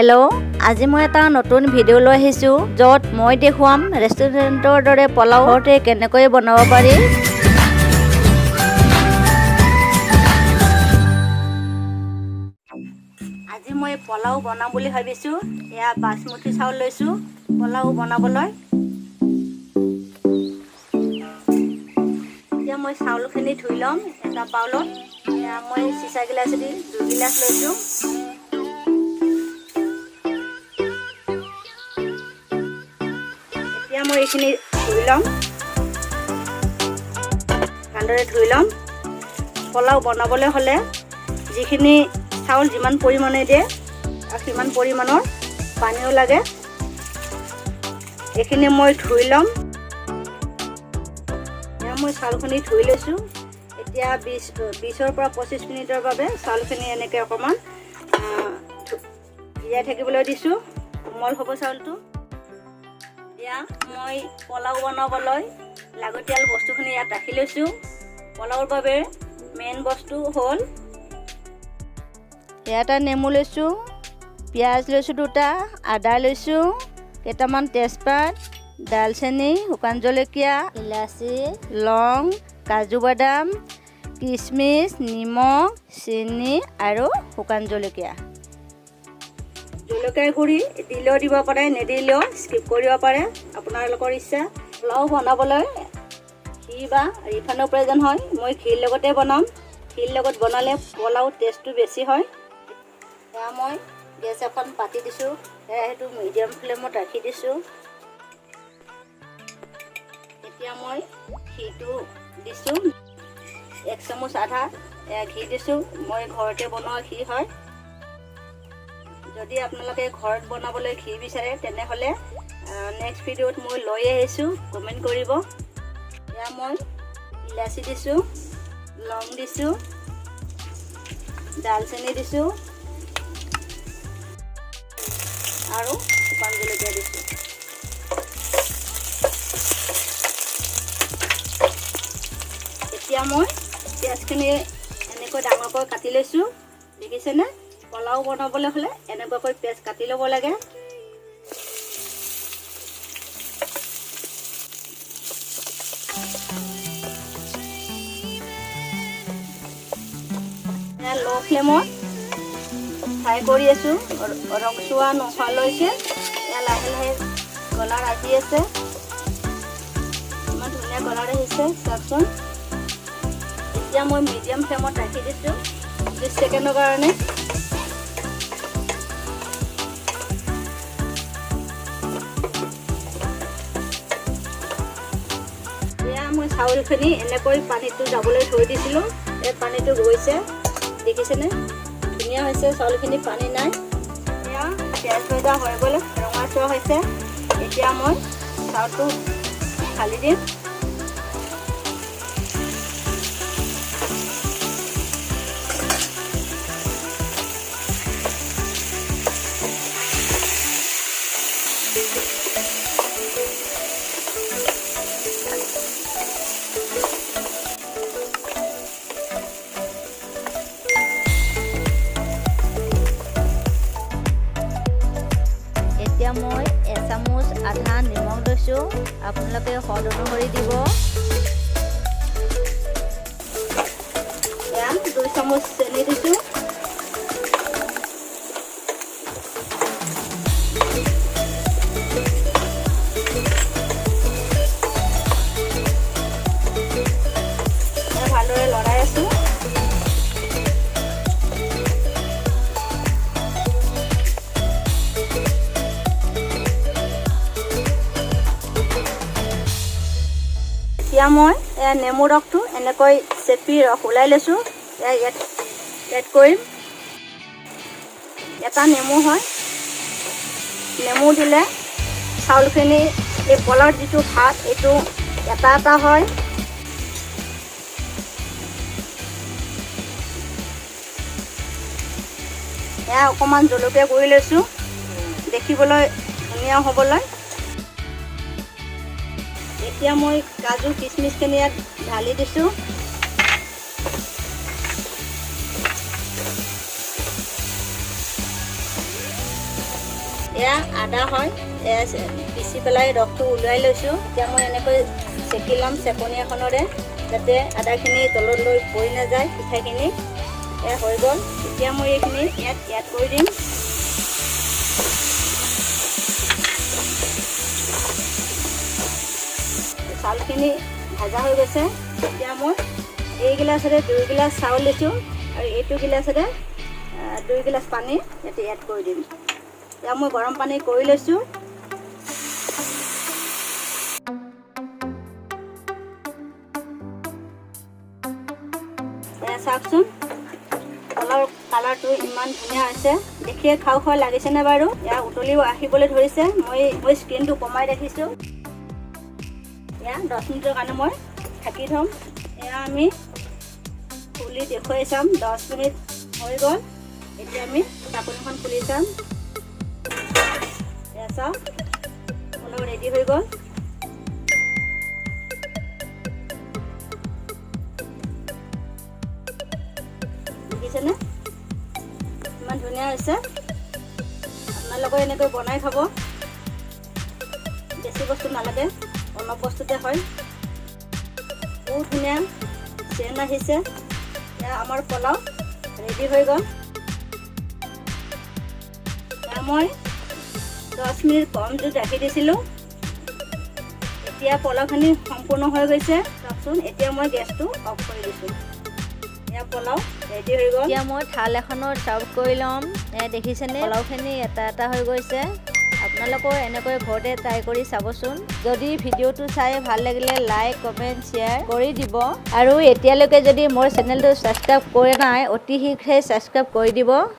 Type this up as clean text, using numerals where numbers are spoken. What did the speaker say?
Hello', আজি মই এটা নতুন ভিডিঅ' লৈ আহিছোঁ, য'ত মই দেখুৱাম ৰেষ্টুৰেণ্টৰ দৰে পোলাও ঘৰতে কেনেকৈ বনাব পাৰি। আজি মই পোলাও বনাম বুলি ভাবিছোঁ। এয়া বাচমতি চাউল লৈছোঁ পোলাও বনাবলৈ। এতিয়া মই চাউলখিনি ধুই ল'ম এটা বাউলত। এয়া মই চিচা গিলাচেদি 2 গিলাচ লৈছোঁ। এতিয়া মই এইখিনি ধুই ল'ম, ভালদৰে ধুই ল'ম। পোলাও বনাবলৈ হ'লে যিখিনি চাউল যিমান পৰিমাণে দিয়ে, সিমান পৰিমাণৰ পানীও লাগে। এইখিনি মই ধুই ল'ম। এয়া মই চাউলখিনি ধুই লৈছোঁ। এতিয়া 20ৰ পৰা 25 মিনিটৰ বাবে চাউলখিনি এনেকৈ অকণমান ভিজাই থাকিবলৈ দিছোঁ। কোমল হ'ব চাউলটো। এতিয়া মই পোলাও বনাবলৈ লাগতিয়াল বস্তুখিনি ইয়াত ৰাখি লৈছোঁ। পোলাওৰ বাবে মেইন বস্তু হ'ল, এয়া এটা নেমু লৈছোঁ, পিঁয়াজ লৈছোঁ দুটা, আদা লৈছোঁ কেইটামান, তেজপাত, ডালচেনি, শুকান জলকীয়া, ইলাচি, লং, কাজু বাদাম, কিচমিচ, নিমখ, চেনি আৰু শুকান জলকীয়া। জলকীয়া গুড়ি দিলেও দিব পাৰে, নিদিলেও স্কিপ কৰিব পাৰে, আপোনালোকৰ ইচ্ছা। পোলাও বনাবলৈ ঘি বা ৰিফাইনৰ প্ৰয়োজন হয়। মই ঘিৰ লগতে বনাম। ঘিৰ লগত বনালে পোলাও টেষ্টটো বেছি হয়। এয়া মই গেছ এখন পাতি দিছোঁ। কেৰাহীটো মিডিয়াম ফ্লেমত ৰাখি দিছোঁ। এতিয়া মই ঘিটো দিছোঁ, এক চামুচ আধা এয়া ঘি দিছোঁ। মই ঘৰতে বনোৱা ঘি হয়। যদি আপোনালোকে ঘৰত বনাবলৈ ঘি বিচাৰে, তেনেহ'লে নেক্সট ভিডিঅ'ত মই লৈ আহিছোঁ, কমেণ্ট কৰিব। এয়া মই ইলাচি দিছোঁ, লং দিছোঁ, ডালচেনি দিছোঁ আৰু শুকান জলকীয়া দিছোঁ। এতিয়া মই পিঁয়াজখিনি এনেকৈ ডাঙৰকৈ কাটি লৈছোঁ, দেখিছেনে? পোলাও বনাবলৈ হ'লে এনেকুৱাকৈ পিঁয়াজ কাটি ল'ব লাগে। ল' ফ্লেমত ফ্ৰাই কৰি আছোঁ ৰংচোৱা নোহোৱালৈকে। এয়া লাহে লাহে কালাৰ আহি আছে। ইমান ধুনীয়া কালাৰ আহিছে, চাওকচোন। এতিয়া মই মিডিয়াম ফ্লেমত ৰাখি দিছোঁ 20 ছেকেণ্ডৰ কাৰণে। এয়া মই চাউলখিনি এনেকৈ পানীটো যাবলৈ থৈ দিছিলোঁ। এই পানীটো গৈছে, দেখিছেনে? ধুনীয়া হৈছে চাউলখিনি, পানী নাই। এয়া পিঁয়াজ ভজা হৈ গ'ল, ৰঙাচোৱা হৈছে। এতিয়া মই চাউলটো ঢালি দিম। এতিয়া মই এচামুচ আধা নিমখ লৈছোঁ, আপোনালোকে সোৱাদ অনুসৰি দিব। এয়া 2 চামুচ চেনি দিছোঁ। এয়া ভালদৰে লৰাই আছোঁ। এতিয়া মই এয়া নেমু ৰসটো এনেকৈ চেপি ৰস ওলাই লৈছোঁ। এয়া ইয়াত এড কৰিম। এটা নেমু হয়। নেমু দিলে চাউলখিনি, এই পোলাওৰ যিটো ভাত, এইটো এটা এটা হয়। এয়া অকণমান জলকীয়া গুড়ি লৈছোঁ, দেখিবলৈ ধুনীয়া হ'বলৈ। এতিয়া মই কাজু কিচমিচখিনি ইয়াত ঢালি দিছোঁ। এয়া আদা হয়, এয়া পিচি পেলাই ৰসটো উলিয়াই লৈছোঁ। এতিয়া মই এনেকৈ চেকি ল'ম চেকনি এখনেৰে, যাতে আদাখিনি তললৈ পৰি নাযায় পিঠাখিনি। এয়া হৈ গ'ল। এতিয়া মই এইখিনি ইয়াত এড কৰি দিম। চাউলখিনি ভাজা হৈ গৈছে। এতিয়া মই এই গিলাচেৰে 2 গিলাচ চাউল দিছোঁ আৰু এইটো গিলাচেৰে 2 গিলাচ পানী ইয়াতে এড কৰি দিম। এতিয়া মই গৰম পানী কৰি লৈছোঁ। এয়া চাওকচোন, পোলাওৰ কালাৰটো ইমান ধুনীয়া হৈছে। দেখিয়ে খাওঁ খাওঁ লাগিছেনে বাৰু? এয়া উতলিও আহিবলৈ ধৰিছে। মই স্ক্ৰীণটো কমাই ৰাখিছোঁ। এয়া 10 মিনিটৰ কাৰণে মই ঢাকি থ'ম। এয়া আমি খুলি দেখুৱাই চাম। 10 মিনিট হৈ গ'ল। এতিয়া আমি ঢাকনিখন খুলি চাম। এয়া চাওক, পোলাও ৰেডি হৈ গ'ল। দেখিছেনে, ইমান ধুনীয়া হৈছে? আপোনালোকে এনেকৈ বনাই খাব। বেছি বস্তু নালাগে, অলপ বস্তুতে হয়। বহুত ধুনীয়া চেণ্ট আহিছে। এয়া আমাৰ পোলাও ৰেডি হৈ গ'ল। এয়া মই 10 মিনিট কম জুইত ৰাখি দিছিলোঁ। এতিয়া পোলাওখিনি সম্পূৰ্ণ হৈ গৈছে। চাওকচোন, এতিয়া মই গেছটো অফ কৰি দিছোঁ। এয়া পোলাও ৰেডি হৈ গ'ল। এতিয়া মই থাল এখনত চাৰ্ভ কৰি ল'ম। এ দেখিছেনে, পোলাওখিনি এটা এটা হৈ গৈছে। আপোনালোকেও এনেকৈ ঘৰতে ট্ৰাই কৰি চাবচোন। যদি ভিডিঅ'টো চাই ভাল লাগিলে লাইক, কমেণ্ট, শ্বেয়াৰ কৰি দিব আৰু এতিয়ালৈকে যদি মোৰ চেনেলটো ছাবস্ক্ৰাইব কৰা নাই, অতি শীঘ্ৰে ছাবস্ক্ৰাইব কৰি দিব।